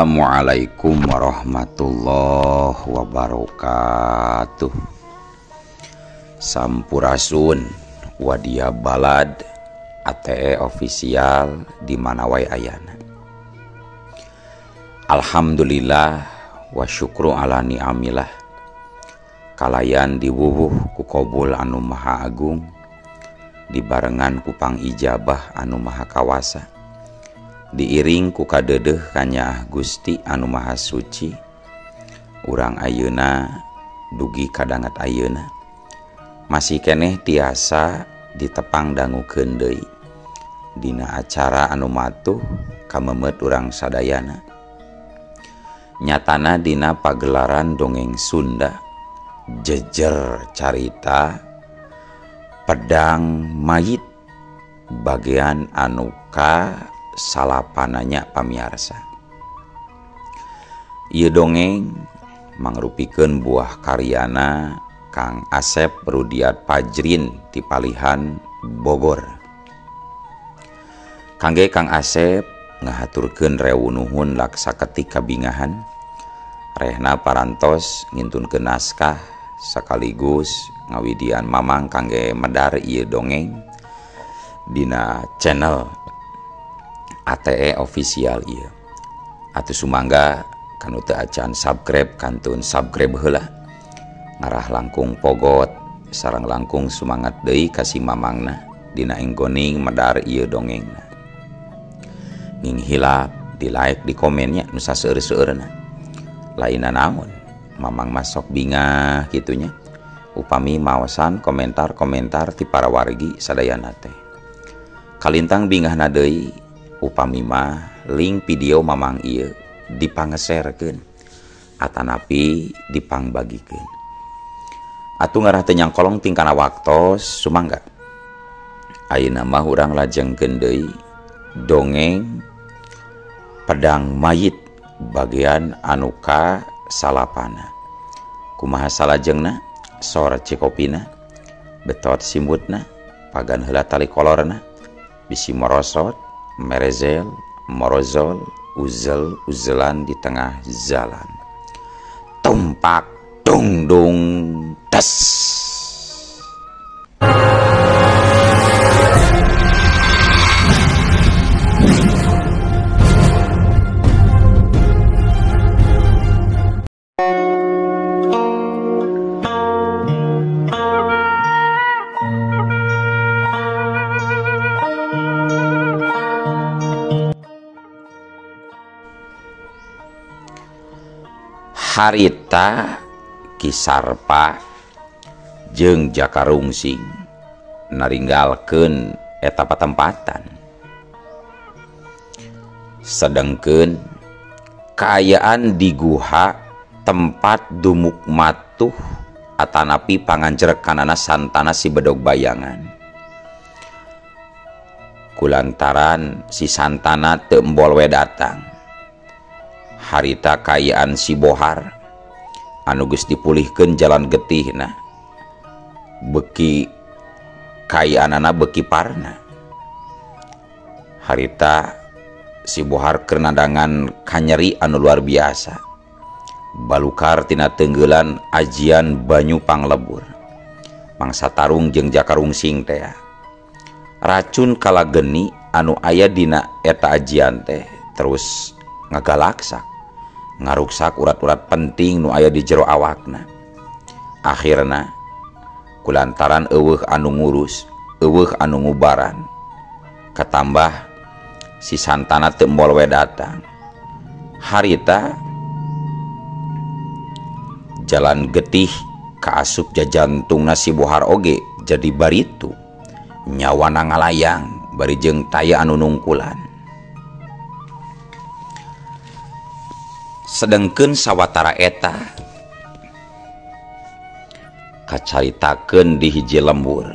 Assalamualaikum warahmatullahi wabarakatuh. Sampurasun wadia balad ATE official di mana wae ayana. Alhamdulillah wa syukru ala ni'amillah. Kalayan diwuwuh ku kobul anu maha agung, dibarengan ku pangijabah anu maha kawasa, diiring ku kadedeh kanyaah Gusti anu maha suci. Urang ayeuna dugi kadangat ayeuna masih keneh tiasa ditepang dangukeun deui dina acara anu matuh kamemet urang sadayana, nyatana dina pagelaran dongeng Sunda jejer carita pedang mayit bagian anu ka salapananya pamiarsa. Ieu dongeng mangrupikeun buah karyana Kang Asep Rudiat Pajrin ti Palihan Bogor. Kangge Kang Asep ngahaturkeun rewu nuhun laksa ketik kabingahan rehna parantos ngintunkeun naskah sekaligus ngawidian mamang kangge medar ieu dongeng dina channel ATE official ieu. Atuh sumangga kanu teu acan subscribe kantun subscribe heula. Ngarah langkung pogot sareng langkung sumangat deui ka si mamangna dina enggoning medar ieu dongengna. Ning hilap di like di komennya nu saseueur-seueurna. Lainna naon mamang masok bingah kitunya upami maosan komentar-komentar ti para wargi sadayana teh. Kalintang bingahna deui upami mah link video mamang ieu dipangeserkeun atanapi dipangbagikeun. Atuh ngarah teu nyangkolong tingkana waktos sumangga. Ayeuna mah urang lajengkeun deui dongeng pedang mayit bagian anu ka salapana. Kumaha salajengna? Sor cikopina, betot simutna, pagan heula tali kolorna, bisi morosot, merezel, morozol, uzel uzelan di tengah jalan. Tumpak dung dung tes. Harita Ki Sarpa jeung Jaka Rungsing naringgalkeun eta patempatan. Sedengkeun kaayaan di guha tempat dumuk matuh atanapi panganjrekanana santana si bedog bayangan. Kulantaran si santana teu embol we datang. Harita kaayaan si Bohar anu geus dipulihkeun jalan getihna, beki kaayaanana beki parna. Harita si Bohar keur nadangan kanyeri anu luar biasa, balukar tina tenggelan ajian banyu panglebur mangsa tarung jeung Jaka Rungsing teh. Racun kalageni anu aya dina eta ajian teh terus ngagalaksak, ngaruksak urat-urat penting nu aya di jero awakna. Akhirna kulantaran eueuh anu ngurus, eueuh anu ngubaran, katambah si santana teu embol we datang. Harita jalan getih kaasup jajantungna si Bohar oge jadi baritu, nyawana ngalayang bari jeung taya anu nungkulan. Sedengkeun sawatara eta kacaritakeun di hiji lembur.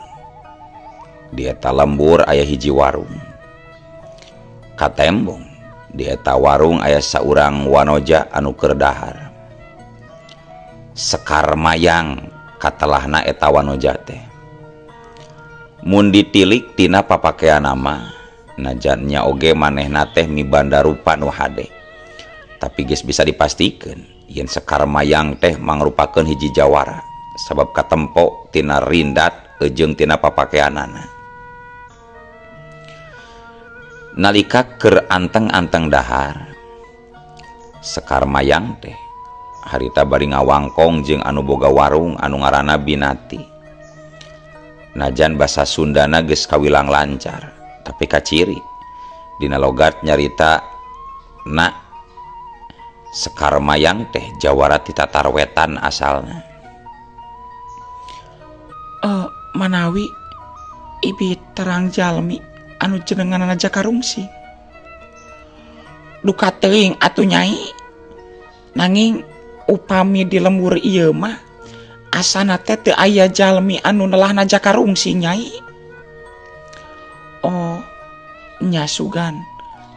Di eta lembur aya hiji warung. Katembong di eta warung aya saurang wanoja anu keur dahar. Sekar mayang katelahna eta wanoja teh. Mun ditilik tina papakean mah najan nya oge manehna teh mibanda rupa nu hade. Tapi geus bisa dipastikeun yen Sekar Mayang teh mangrupakeun hiji jawara sabab katempo tina rindat jeung tina papakeanana. Nalika keur anteng-anteng dahar Sekar Mayang teh harita bari ngawangkong jeung anu boga warung anu ngaranna Binati. Najan basa Sundana geus kawilang lancar, tapi kaciri dina logat nyarita na Sekar Mayang teh jawara ti Tatar Wetan asalna. Manawi ibi terang jalmi anu jenenganana Jaka Rungsing. Duka teuing atuh Nyai, nanging upami di lembur ieu mah asana teh teu aya jalmi anu nelahna Jaka Rungsing Nyai. Oh nya sugan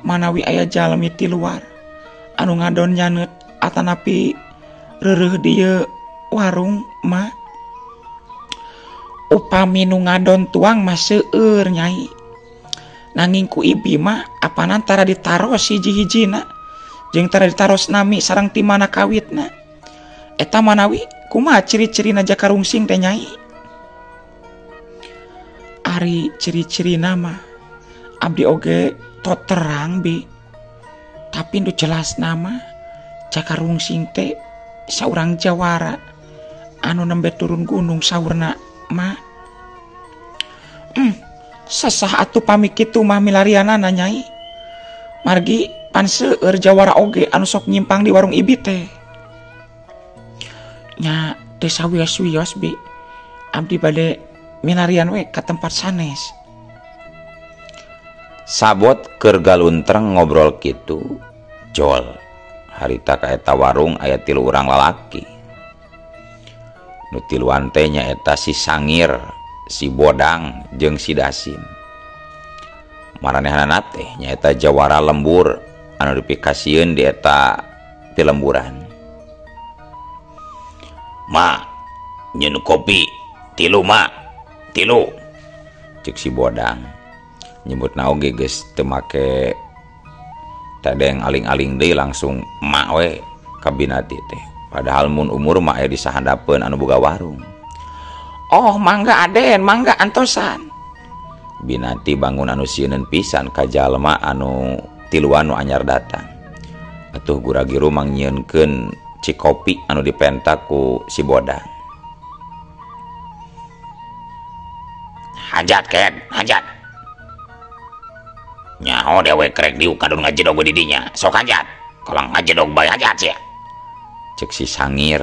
manawi aya jalmi ti luar anu ngadon nyaneut atanapi reureuh dieu warung mah. Upami nu ngadon tuang mah seueur Nyai, nanging ku ibi mah apanan tara ditaros hiji-hijina jeung tara ditaros nami sareng ti mana kawitna. Eta manawi kumaha ciri-cirina Jaka Rungsing teh Nyai? Ari ciri-cirina mah abdi oge to terang bi, tapi nu jelas nama Jaka Rungsing teh saurang jawara anu nembe turun gunung saurna mah. Sesah atuh pami kitu mah milarianana Nyai, margi pan seueur jawara oge anu sok nyimpang di warung ibi teh. Nya teu sawios-wios bi, abdi bade milarian we ka tempat sanes. Sabot keur galuntreng ngobrol kitu, jol harita ka eta warung aya tilu urang lalaki. Nu tiluan teh nyaeta si Sangir, si Bodang jeung si Dasim. Maranehanana teh nyaeta jawara lembur anu dipikasieun di eta pilemburan. Ma, nyeun kopi tilu ma, tilu. Cek si Bodang. Nyebutna oge geus teu make tadeng aling-aling deui langsung ma we ka Binati teh. Padahal mun umur mah aya di sahandapeun anu boga warung. Oh mangga Aden, mangga antosan. Binati bangun anu sieuneun pisan ka jalma anu tiluan nu anyar datang. Atuh gura-giru mangnyieunkeun cikopi anu dipenta ku si Bodang. Hajat Ken, hajat. Nyaho dewek krek diuk kadon ngajedog di dinya. Sok hajat. Kolang ngajedog bae hajat sia. Cek si Sangir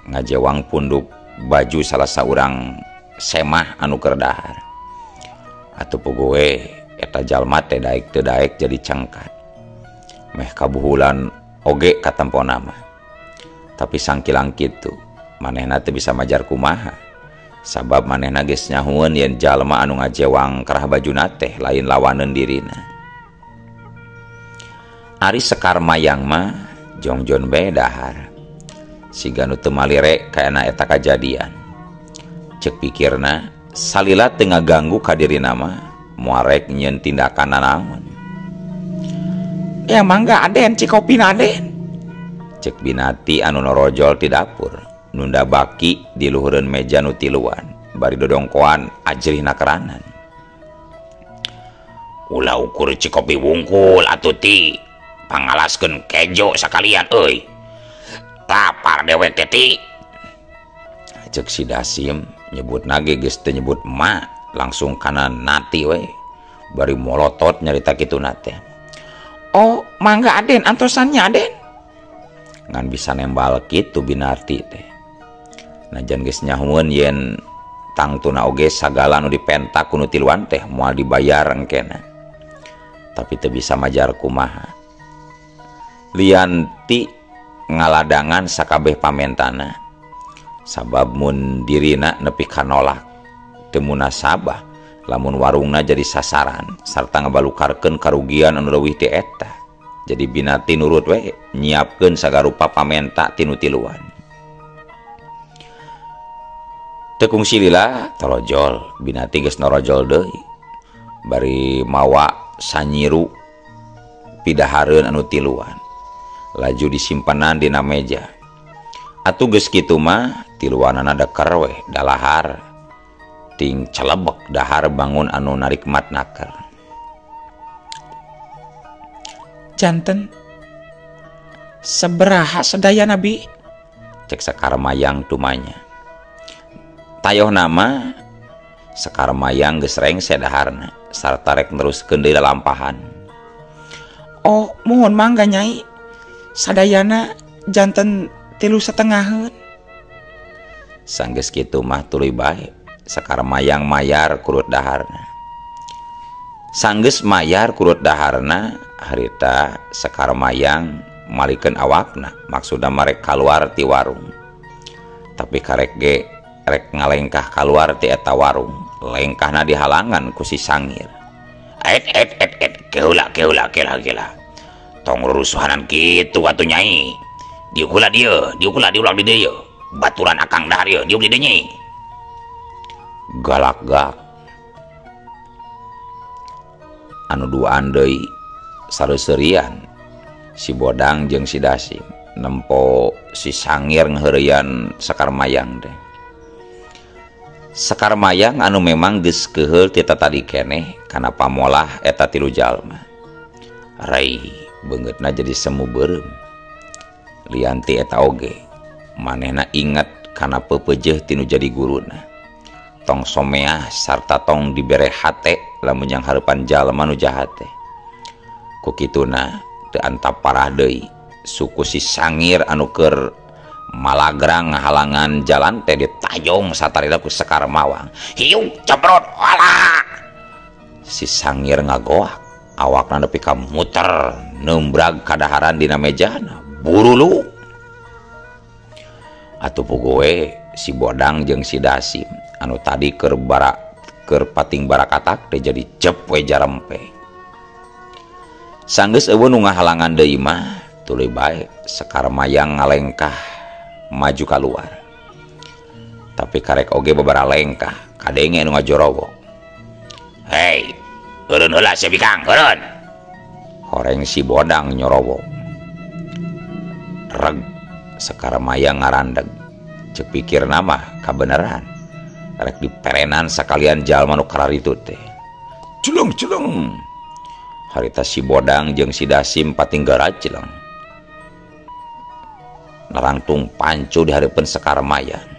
ngajewang punduk baju salah saurang semah anu keur dahar. Atuh puguh eta jalma teh daek teu daek jadi cangkat. Meh kabuhulan oge katempona mah. Tapi sangkilang kitu manehna teu bisa majar kumaha. Sabab manehna geus nyahueun yen jalma anu ngajewang kerah bajuna teh lain lawaneun dirina. Ari Sekar Mayang mah jongjon bae dahar. Siga nu teu malire kaena eta kajadian. Cek pikirna salila teu ngaganggu ka dirina mah moal rek nyieun tindakan nanaon. Ya mangga Aden, cikopina Aden. Cek Binati anu norojol ti dapur, nunda baki di luhureun meja nu tiluan, bari dodongkoan ajrihna keranan. Ulah ukur cikopi wungkul atuh ti, pangalaskeun kejo sakalian euy. Lapar dewek teh ti. Cek si Dasim nyebut nage geus teu nyebut ma, langsung kana nati we. Bari molotot nyarita kitu na teh. Oh, mangga Aden, antosannya Aden. Ngan bisa nembal kitu Binarti teh. Najan geus nyahueun yen tangtuna oge sagala nu dipenta ku nu tiluan teh moal dibayar engkena. Tapi teu bisa majar kumaha. Lian ti ngaladangan sakabeh pamentana. Sabab mun dirina nepi ka nolak teu munasabah lamun warungna jadi sasaran sarta ngabalukarkeun karugian anu leuwih ti eta. Jadi Binati nurut we nyiapkeun sagarupa pamenta ti nu tiluan. Teu kungsi lila torojol Binati geus norojol deui bari mawa sanyiru pidahareun anu tiluan. Laju disimpenan dina meja. Atuh geus kitu mah tiluanana deker we dalahar ting celebek dahar bangun anu narikmat naker. Janten sabaraha sadaya nabi? Cek Sekar Mayang tumanya. Tayoh nama Sekar Mayang geus rengse daharna sarta rek neruskeun deui lalampahan. Oh, muhun mangga nyai. Sadayana janten 3,5. Sanggeus kitu mah tuluy bae Sekar Mayang mayar kurut daharna. Sanggeus mayar kurut daharna harita Sekar Mayang malikeun awakna maksudna marek kaluar ti warung. Tapi karek ge rek ngalengkah kaluar ti eta warung, lengkahna dihalangan ku si Sangir. Et et et et keula keula kela kela. Tong rusuhanan kitu atuh nyai. Diuk heula dieu, diuk heula diulang di dieu. Baturan akang dahar ieu, diuk di dieu nyai. Galak-gak. Anu duaan deui sareuserian si Bodang jeung si Dasim nempo si Sangir ngaheureyan Sekar Mayang teh. Sekar Mayang anu memang geus keuheul ti tatadi keneh kana pamolah eta tilu jalma. Rei beungeutna jadi semu beureum. Lian ti eta oge manehna inget kana peupeujeuh tinu jadi guruna. Tong someah sarta tong dibere hate lamun yang hareupan jalma nu jahat teh. Ku kituna teu antap parah deui suku si Sangir anu keur malagrang ngahalangan jalan teh ditajong satarila ku Sekar Mawang. Hiuk cebrot ala. Si Sangir ngagoak awakna nepi ka muter nembrag kadaharan dina mejana burulu. Atuh pugoe si Bodang jeung si Dasim anu tadi keur keur pating barakatak teh jadi cep we jarempe. Sanggeus eueuh nu ngahalangan deui mah tuluy bae Sekar Mayang ngalengkah maju kaluar. Tapi karek oge babara lengkah kadenge nu ngajorowok. Hei, eureun heula sia bikang, eureun. Horeng si Bodang nyorowok. Reg Sekar Mayang ngarandeg. Ceuk pikirna mah kabeneran. Rek diperenan sakalian jalma nu kararitu teh. Celeng-celeng. Harita si Bodang jeung si Dasim pating garajleng. Narangtung pancu di hareupeun Sekar Mayang.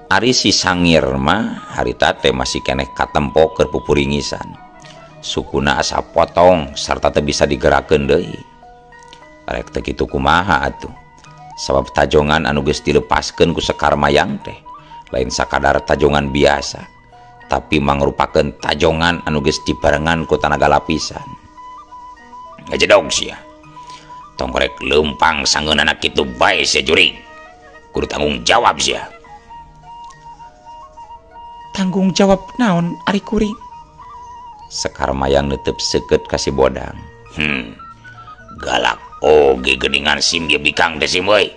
Ari si Sangir mah harita teh masih keneh katempo keur pupuringisan. Sukuna asa potong sarta teu bisa digerakkeun deui. Rek teu kitu kumaha atuh. Sabab tajongan anu geus dilepaskeun ku Sekar Mayang teh lain sakadar tajongan biasa, tapi mangrupakeun tajongan anu geus dibarengan ku tanaga lapisan. Ngajedog sia. Tong rek leumpang sangeunana kitu bae sia jurig. Kudu tanggung jawab sia. Tanggung jawab naon ari kuring? Sekar Mayang netep seukeut ka si Bodang. Galak oge geuningan sim ieu bikang teh sim euy.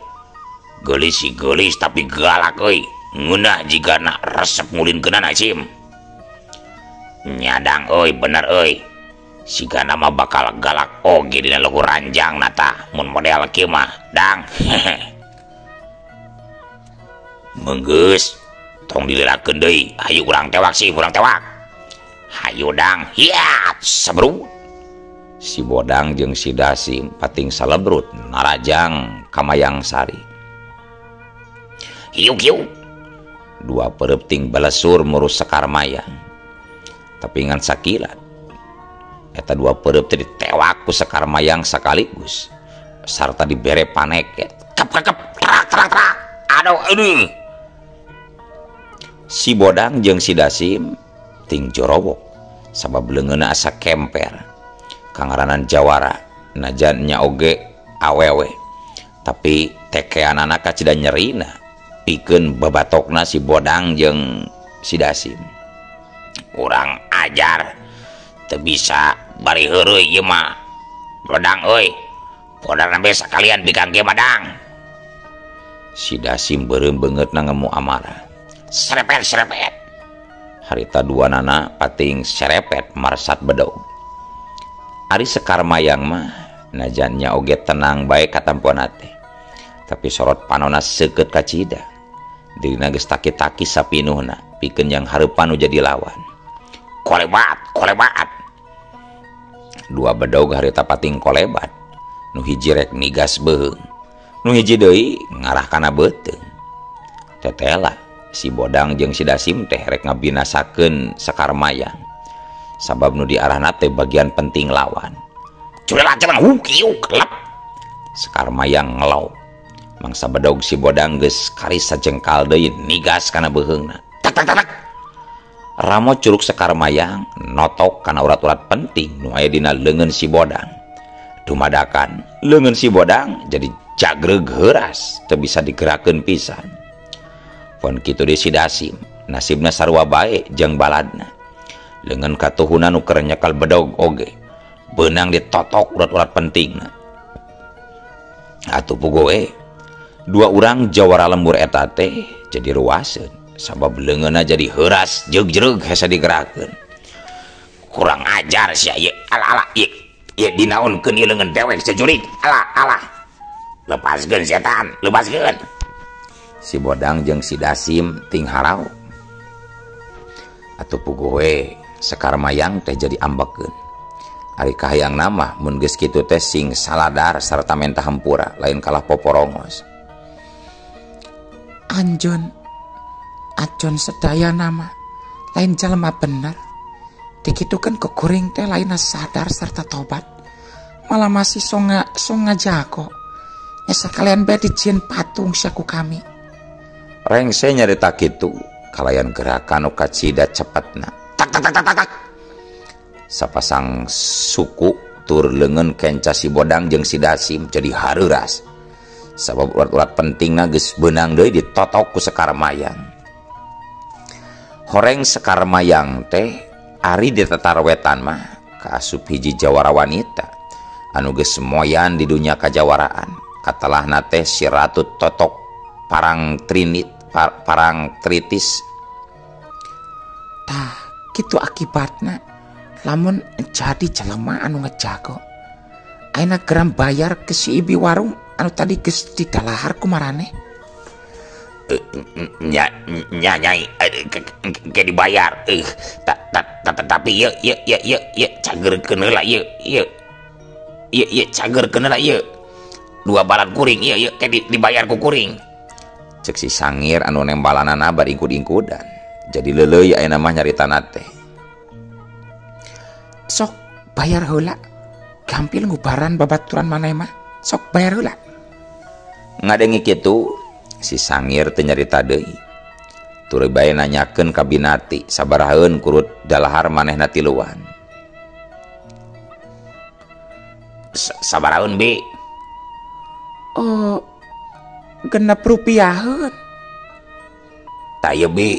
Geulis si geulis tapi galak euy. Ngeunah jigana resep ngulinkeunana sim. Nyadang euy bener euy. Sigana mah bakal galak oge dina luhur ranjang na tah mun model kieu mah dang. Menggeus tong dilirakeun deui, hayu urang tewak sih, urang tewak. Hayu dang, hiat sebrut. Si Bodang jeung si Dasim pating salebrut narajang ka Mayang Sari. Hiuk hiuk. Dua perep ting balesur murus Sekar Mayang. Tapi ngan sakilat eta dua perep teh ditewak ku Sekar Mayang sekaligus sarta dibere paneket. Kep kep trak trak trak. Aduh aduh. Si Bodang jeung si Dasim ting jorowok sabab leungeunna asa kemper. Kangaranan jawara najan nya oge awewe. Tapi tekeanana kacida nyerina pikeun babatokna si Bodang jeung si Dasim. Kurang ajar teu bisa bari heureuy ieu mah. Bodang euy. Podar nambe sakalian bikang ge madang. Si Dasim beureum beungeutna ngemu amarah. Serepet serepet. Harita dua nana pating serepet marsat bedog. Ari Sekar Mayang mah Najannya oge tenang bae katampona teh. Tapi sorot panona seukeut kacida. Dirina geus taki-taki sapinuhna pikeun yang hareupan nu jadi lawan. Kolebat, kolebat. Dua bedog harita pating kolebat. Nu hiji rek nigas beuheung. Nu hiji deui ngarah kana beuteung. Tetela si Bodang jeung si Dasim teh rek ngabinasakeun Sekar Mayang. Sabab nu diarahna teh bagian penting lawan. Culela celang hukiuk lep. Sekar Mayang ngelau. Mangsa bedog si Bodang geus karis sajengkal deui nigas kana beuheungna. Tak tak tak. Ramo curug Sekar Mayang notok kana urat-urat penting nu aya dina leungeun si Bodang. Dumadakan leungeun si Bodang jadi jagreg heuras teu bisa digerakkeun pisan. Pon kitu deui si Dasim, nasibna sarua bae jeung baladna. Leungeun katuhuna nu keur nyekal bedog oge beunang ditotok urat-urat pentingna. Atuh pugoe dua urang jawara lembur eta teh jadi ruaseun sabab leungeunna jadi heuras jeug-jeug hese digerakkeun. Kurang ajar sia ieu, ala-ala ieu. Ieu dinaonkeun ieu leungeun dewek sejurig, ala-ala. Lepaskeun setan, lepaskeun. Si Bodang jeung si Dasim ting harau. Atuh pugoe Sekar Mayang teh jadi ambekeun. Ari kahayang nama mun geus kitu teh sing saladar sarta menta hampura lain kalah poporongos. Anjeun ajon sedaya nama lain jalma bener. Dikitukeun ku kuring teh lainna sadar serta tobat. Malah masih songa songa jago. Nya sakalian bae dijieun patung saku kami. Rengse nyarita kitu kalayan gerakan nu kacida cepetna. Tak tak tak tak tak. Sapasang suku tur leungeun kenca si Bodang jeung si Dasim jadi hareuras. Sabab urat-urat pentingna geus beunang deui ditotok ku Sekar Mayang. Horeng Sekar Mayang teh ari di tatar wetan mah kaasup hiji jawara wanita anu geus moyan di dunya kajawaraan. Katelahna teh si Ratu Totok Parang Trinit Parang Tritis. Tah kitu akibatna lamun jadi jelema anu ngejago. Ayeuna geram bayar ke si ibi warung anu tadi geus didalahar ku maraneh. Nya nya nyai ke dibayar. Tapi ieu ieu ieu ieu ieu cagerkeun heula ieu ieu. Ieu ieu cagerkeun heula ieu. Dua balan kuring ieu ieu ke dibayar ku kuring. Cek si Sangir anu nembalanana bari ingkud-ingkudan. Jadi leuleuy ayeuna mah nyaritana teh. Sok bayar heula. Gampil ngubaran babaturan maneh mah. Sok bayar heula. Ngadenge kitu si Sangir teu nyarita deui. Tuluy bae nanyakeun ka Binati sabarahaeun kurut dalahar manehna tiluan. Sabarahaeun bi? Oh, 6 rupiaheun. Tah ieu bi.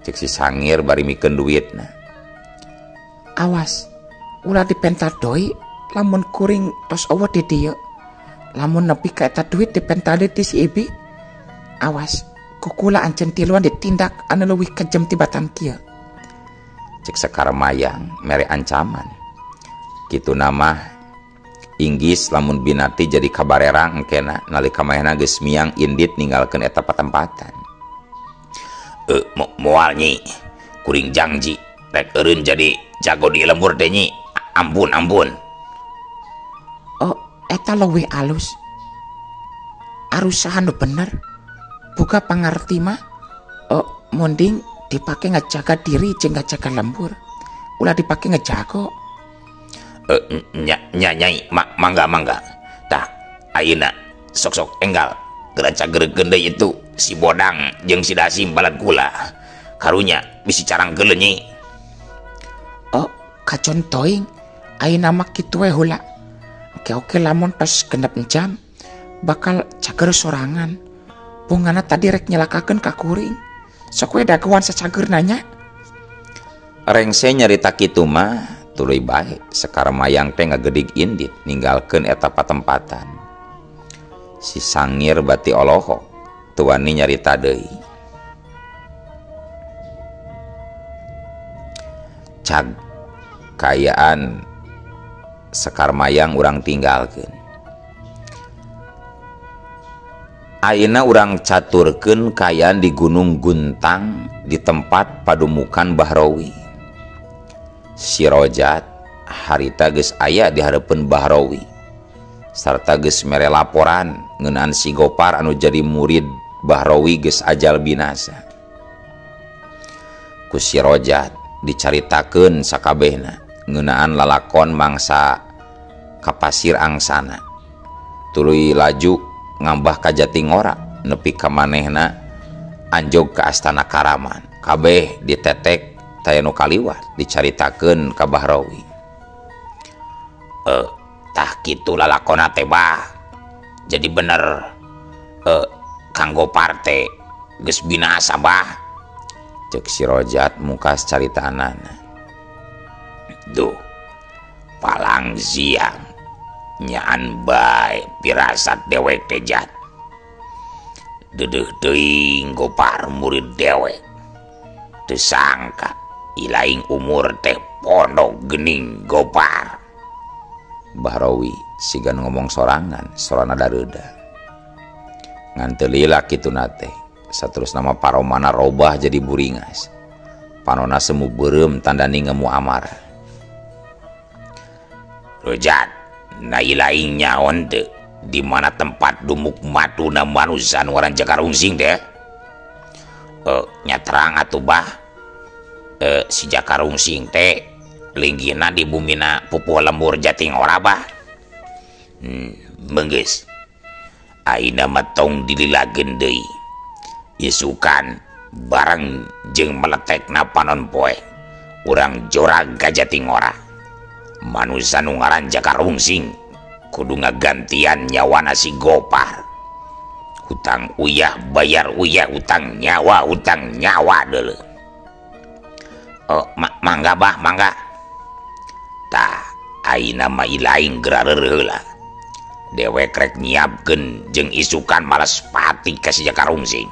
Cek si Sangir bari mikeun duitna. Awas, ulah dipenta deui lamun kuring tos eueuh di dieu. Lamun nepi ka eta duit dipenta deui ti si ibi. Awas, kukula anjeun tiluan ditindak anu leuwih kejem tibatan kieu. Cek Sekar Mayang mere ancaman. Kitu nama inggis lamun Binati jadi kabarerang engkena nalika manehna geus miang indit ninggalkeun eta patempatan. Moal nyi, kuring jangji rek eureun jadi jago di lembur teh nyi. Ampun ampun. Oh, eta leuwih alus. Arusahan nu bener. Buka pangarti mah oh, munding dipake ngejaga diri jeung ngajaga lembur. Ulah dipake ngejago. Nya nya nyai mangga mangga. Tah ayeuna sok-sok enggal geura cagerkeun deui itu si Bodang jeung si Dasim balad kula. Karunya bisi carang geuleuh nyi. Oh, kajon toing ayeuna mah kitu we heula. Oke oke lamun tos 6 jam bakal cager sorangan. Bungana tadi rek nyelakakeun ka kuring. Sok we dagoan sacager nanya. Rengse nyarita kitu mah tuluy bae Sekar Mayang teh ngagedig indit ninggalkeun eta patempatan. Si Sangir bati olohok teu wani nyarita deui. Cag kayaan Sekar Mayang urang tinggalkeun. Ayeuna urang caturkeun kaayaan di Gunung Guntang di tempat padumukan Bahrawi. Si Rojat harita geus aya di hareupeun Bahrawi sarta geus mere laporan ngeunaan si Gopar anu jadi murid Bahrawi geus ajal binasa. Ku si Rojat dicaritakeun sakabehna ngeunaan lalakon mangsa ka Pasir Angsana. Tuluy laju ngambah ka Jatingora nepi ka manehna anjog ka Astana Karaman. Kabeh ditetek taya nu kaliwat dicaritakeun ka Bahrawi. Tah kitu lalakonna teh bah. Jadi bener Kang Gopar teh geus binasa bah. Cek si Rojat mungkas caritaanana. Duh, palang siang nyaan bae pirasat dewek teh jat. Dedeuh teuing Gopar murid dewek. Teu sangka ilaing umur teh pondok geuning Gopar. Bahrawi sigan ngomong sorangan, sorana dareuda. Ngan teu lila kituna teh, saterusna mah paromana robah jadi buringas. Panona semu beureum tandani ngemu amarah. Rojat, na ilaing nyaon teu di mana tempat dumuk matuna manusa nu ngaran Jaka Rungsing teh? Nya terang atuh bah. Si Jaka Rungsing teh linggihna di bumina pupuh lembur Jatingora bah. Menggeus. Ayeuna mah tong dililageun deui. Isukan bareng jeung meletekna panon poe. Urang jorag ka Jatingora. Manusa nu ngaran Jaka Rungsing kudu ngagantian nyawana si Gopar. Hutang uyah bayar uyah, hutang nyawa deuleu. Mangga bah, mangga. Tah, ayeuna mah ilaing geura reureuh heula. Dewek rek nyiapkeun jeung isukan males pati ka si Jaka Rungsing.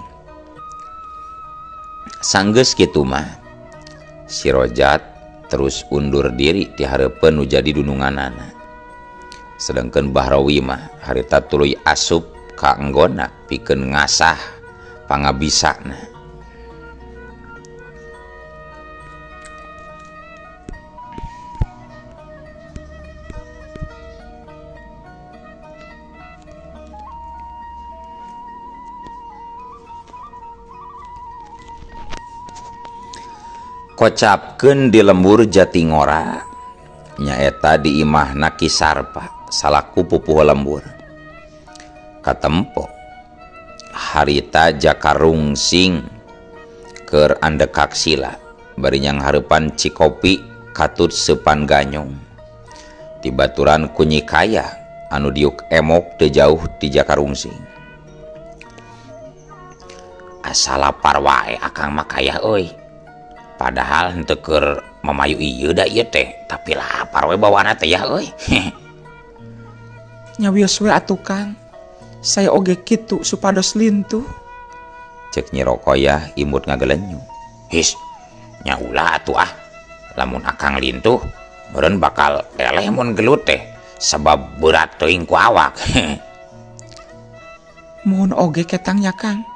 Sanggeus kitu mah si Rojat terus undur diri ti hareupeun nu jadi dununganana. Sedengkeun Bahrawi mah harita tuluy asup ka enggona pikeun ngasah pangabisana. Kocapkeun di lembur Jatingora nyaeta di imahna Ki Sarpa salaku pupuh lembur. Katempo harita Jaka Rungsing keur andekak sila bari nyanghareupan cikopi katut seupan ganyong. Tibaturan kunyi kaya anu diuk emok teu jauh ti Jaka Rungsing. Asa lapar wae akang mah kaya euy. Padahal henteu keur mamayu ieu da ieu teh, tapi lapar we bawaanna teh ya euy. Nya wios we atuh Kang. Saya oge kitu supados lintuh. Cek Nyi Rokoyah imut ngagelenyu. His, nya ulah atuh ah. Lamun akang lintuh, meureun bakal eleh mun gelut teh, sabab berat teuing ku awak. Mohon oge ketang nya Kang.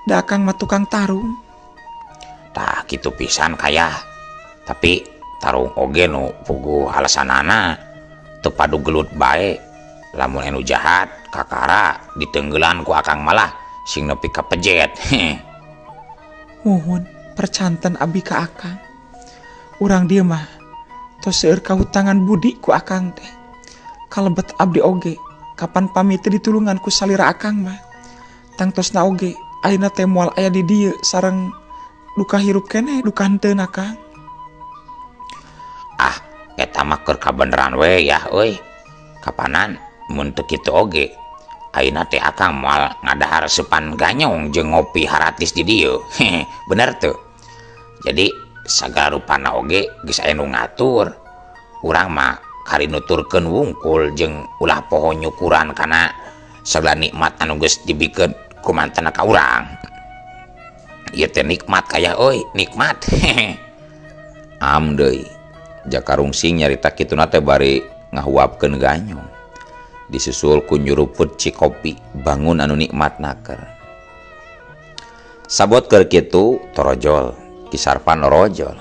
Da akang mah tukang tarung. Tah kitu pisan kaya. Tapi tarung oge nu puguh alasanana teu padu gelut bae. Lamun anu jahat kakara ditenggelan ku akang malah sing nepi ka pejet. Mohon percanten abi ka akang. Urang dieu mah tos seueur kahutangan budi ku akang teh. Kalebet abdi oge kapan pamit teh ditulungan ku salira akang mah. Tangtosna oge ayeuna teh moal aya di dieu sareng duka hirup keneh duka henteu na Kang. Ah, eta mah keur kabeneran we yah euy. Kapanan mun teu kitu oge ayeuna teh akang moal ngadahar seupan ganyong jeung ngopi haratis di dieu. Bener teu? Jadi sagala rupana oge geus aya nu ngatur. Urang mah kari nuturkeun wungkul jeung ulah poho nyukuran kana sagala nikmat anu geus dibikeun ku mantena ka urang. Ieu teh nikmat kaya euy, nikmat. Am deui. Jaka Rungsing nyarita kituna teh bari ngahuapkeun ganyong disusul ku nyuruput cikopi bangun anu nikmat naker. Sabot keur kitu torojol Ki Sarpa norojol.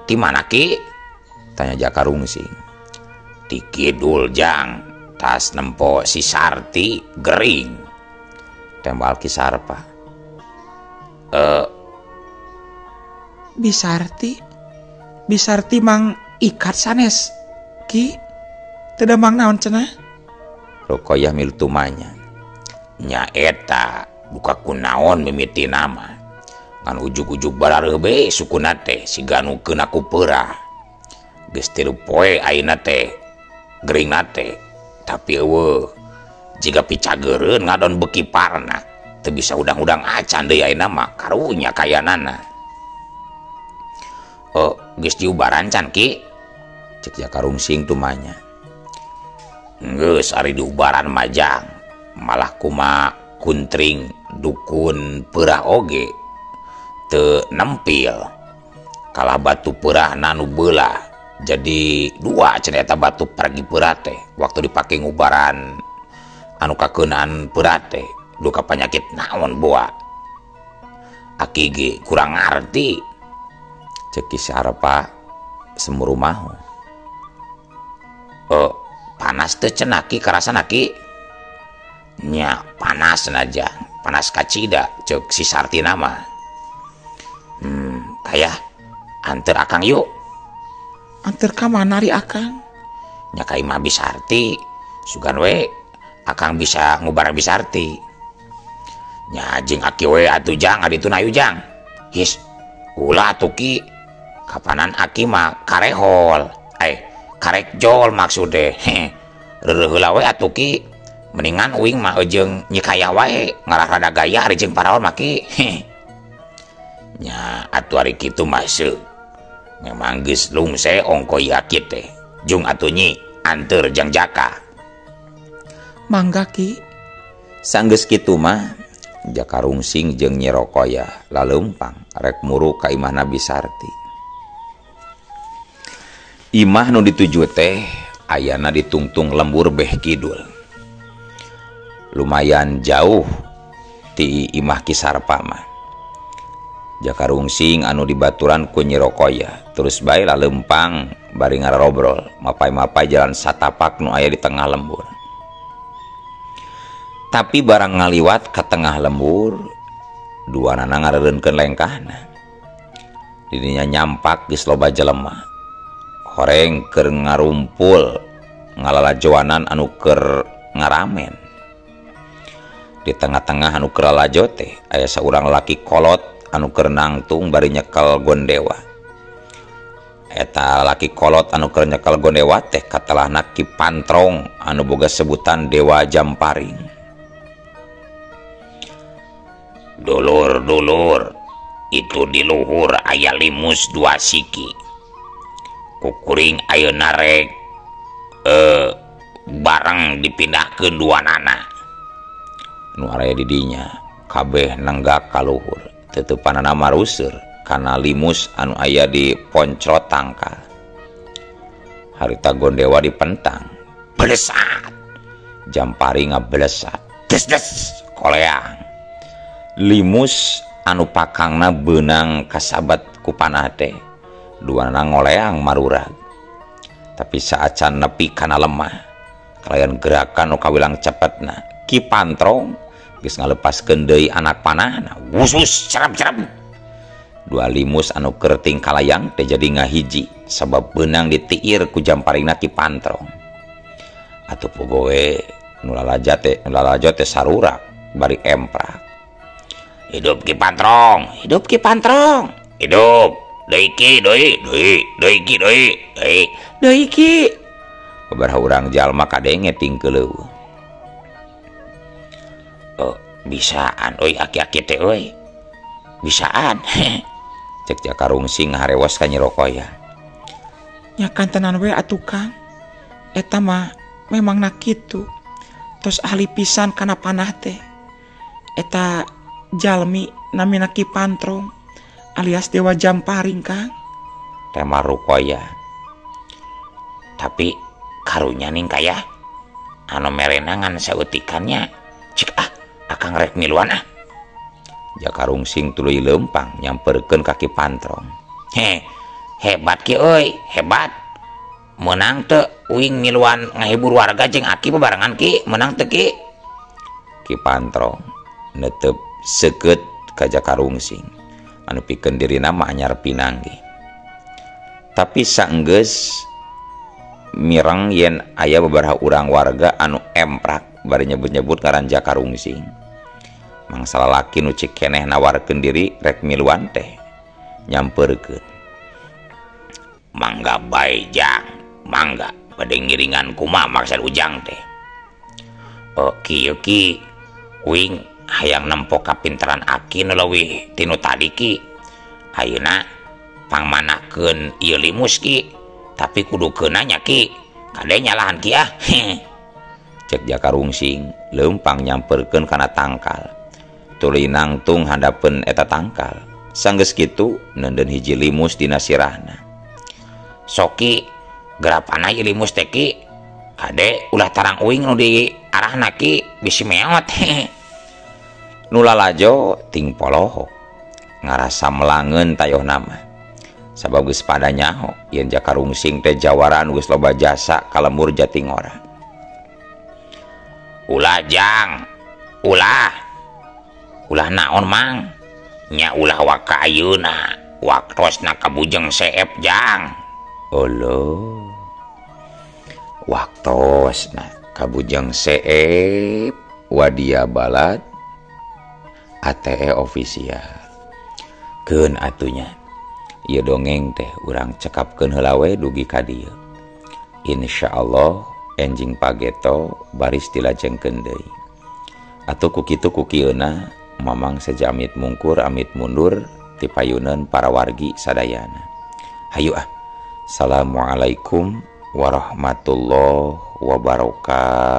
Ti mana Ki? Tanya Jaka Rungsing. Ti kidul jang, tas nempo si Sarti gering. Tembal Ki Sarpa. Bisarti mang ikat sanes Ki. Teu damang naon cenah? Rukoyah milu tumanya. Nya eta buka kunaon mimiti nama. Ngan ujug-ujug barareuh be sukuna teh siga nu keuna ku peurah. Geus 3 poe ayeuna teh geuringna teh tapi eueuh jiga picageureun ngadon beuki parna. Teu bisa udang-udang acan deui ayeuna mah karunya kayanana. Oh, geus diubaran can Ki? Cek Jaka Rungsing tumanya. Geus ari diubaran majang malah kuma kuntring dukun peurah oge teu nempil kalah batu peurah nanu beulah jadi dua cenah eta batu pergi peurah teh waktu dipake ngubaran anu kakeunaan peurah teh duka penyakit naon boa aki ge kurang ngarti. Cek Ki Sarpa semuru mahu. Panas teh cenah Ki karasana Ki? Nya panas aja, panas kacida cek si Sarti nama. Kaya anter akang yuk. Anter ka mana ri akang? Nya ka imah Bisarti, sugan we akang bisa ngubar Bisarti. Nya jeung aki we atuh jang aditu na jang. His, ulah atuh Ki. Kapanan aki mah karehol. Karek jol maksude. Reureuh heula we atuh Ki. Mendingan uing mah jeung Nyi Kaya wae ngarah rada gaya ari jeung paraon mah Ki. Nya atuh ari kitu mah seu. Memang geus lungse ongko ieu aki teh. Jung atuh Nyi anteur jang Jaka. Mangga Ki. Sanggeus kitu mah Jaka Rungsing jeung Nyi Rokoyah laleumpang rek muru ka imahna Bisarti. Imah nu dituju teh ayana ditungtung lembur beh kidul. Lumayan jauh ti imah Ki Sarpa mah. Jaka Rungsing anu dibaturan ku Nyi Rokoyah terus bae laleumpang bari ngarobrol mapai-mapai jalan satapak nu aya di tengah lembur. Tapi barang ngaliwat ka tengah lembur duanana ngareureunkeun lengkahna. Didinya nyampak geus loba jelema. Horeng keur ngarumpul ngalalajoanan anu keur ngaramen. Di tengah-tengah anu keur lalajo teh aya saurang laki kolot anu keur nangtung bari nyekel gondewa. Eta laki kolot anu keur nyekel gondewa teh katelahna Ki Pantrong anu boga sebutan Dewa Jamparing. Dulur-dulur itu di luhur aya limus 2 siki. Kukuring ayeuna rek bareng dipindahkeun dua nana. Nu araya di dinya kabeh nenggak ka luhur teuteupanana maruseur kana limus anu aya di poncrot tangkal. Harita gondewa dipentang blesat Jampari ngablesat des des koleang. Limus anu pakangna beunang kasabat ku panah teh duanana ngoleang marurag. Tapi saacan nepi kana lemah kalayan gerakan nu kawilang cepetna Ki Pantrong geus ngalepaskeun deui anak panahna wus wus cerep-cerep. Dua limus anu kerting kalayang teh jadi ngahiji sabab beunang ditiir ku jamparingna Ki Pantrong. Atuh pogowe nu lalajo teh sarurak bari emprak. Hidup Ki Pantrong, hidup Ki Pantrong, hidup. Deui Ki, deui, deui, deui Ki, deui, deui, deui Ki. Babaraha urang jalma kadenge tingkeuleuh. Oh, bisaan euy aki-aki teh euy. Bisaan. Cek Jaka Rungsing ngaharewos ka Nyi Rokoyah. Nya kantenan we atuh Kang. Eta mah memangna kitu. Tos ahli pisan kana panah teh. Eta jalmi namina Ki Pantrong alias Dewa Jamparing Kang. Tema Rukoyah. Tapi Karunya ning kaya anu merenangan saeutikannya. Cik ah, akang rek miluan ah. Jaka Rungsing tuluy leumpang nyamperkeun ka Ki Pantrong. He, hebat ki euy, hebat. Menang teu uing miluan ngahibur warga jeung aki bebarengan ki, menang teu ki? Ki Pantrong netep seukeut ka Jaka Rungsing anu pikeun dirina mah anyar pinanggih. Tapi saenggeus mireng yen aya babaraha urang warga anu emprak bari nyebut-nyebut ngaran Jaka Rungsing. Mangsa lalaki nu cik keneh nawarkeun diri rek miluan teh nyamperkeun. Mangga bae jang, mangga bade ngiringan kumaha maksad ujang teh. Oh kieu ki, uing hayang nempo kapinteran aki nu leuwih tinu tadi ki. Ayeuna pangmanakeun ieu limus ki, tapi kudu keuna nya ki, kade nyalahan ki ah. Cek Jaka Rungsing leumpang nyamperkeun kana tangkal. Tuluy nangtung handapeun eta tangkal. Sanggeus kitu neundeun hiji limus dina sirahna. Soki gerapana ieu limus teh ki, kade ulah tarang uing nu di arahna ki bisi meot. Nu lalajo ting polohok ngarasa melangeun tayohna mah. Sabab geus pada nyaho yen Jaka Rungsing teh jawara anu geus loba jasa ka lembur Jatingora. Ulah jang, ulah. Ulah naon mang? Nya ulah waka ayeuna, waktosna ka Bujeng Seep jang. Olo. Waktosna ka Bujeng Seep wadia balad ATE official. Keun atunya. Ieu dongeng teh urang cekapkeun heula we dugi ka dieu. Insyaallah enjing pageto baris dilajengkeun deui. Atuh ku kitu ku kieuna Mamang seja amit mungkur amit mundur ti payuneun para wargi sadayana. Hayu ah. Assalamualaikum warahmatullahi wabarakatuh.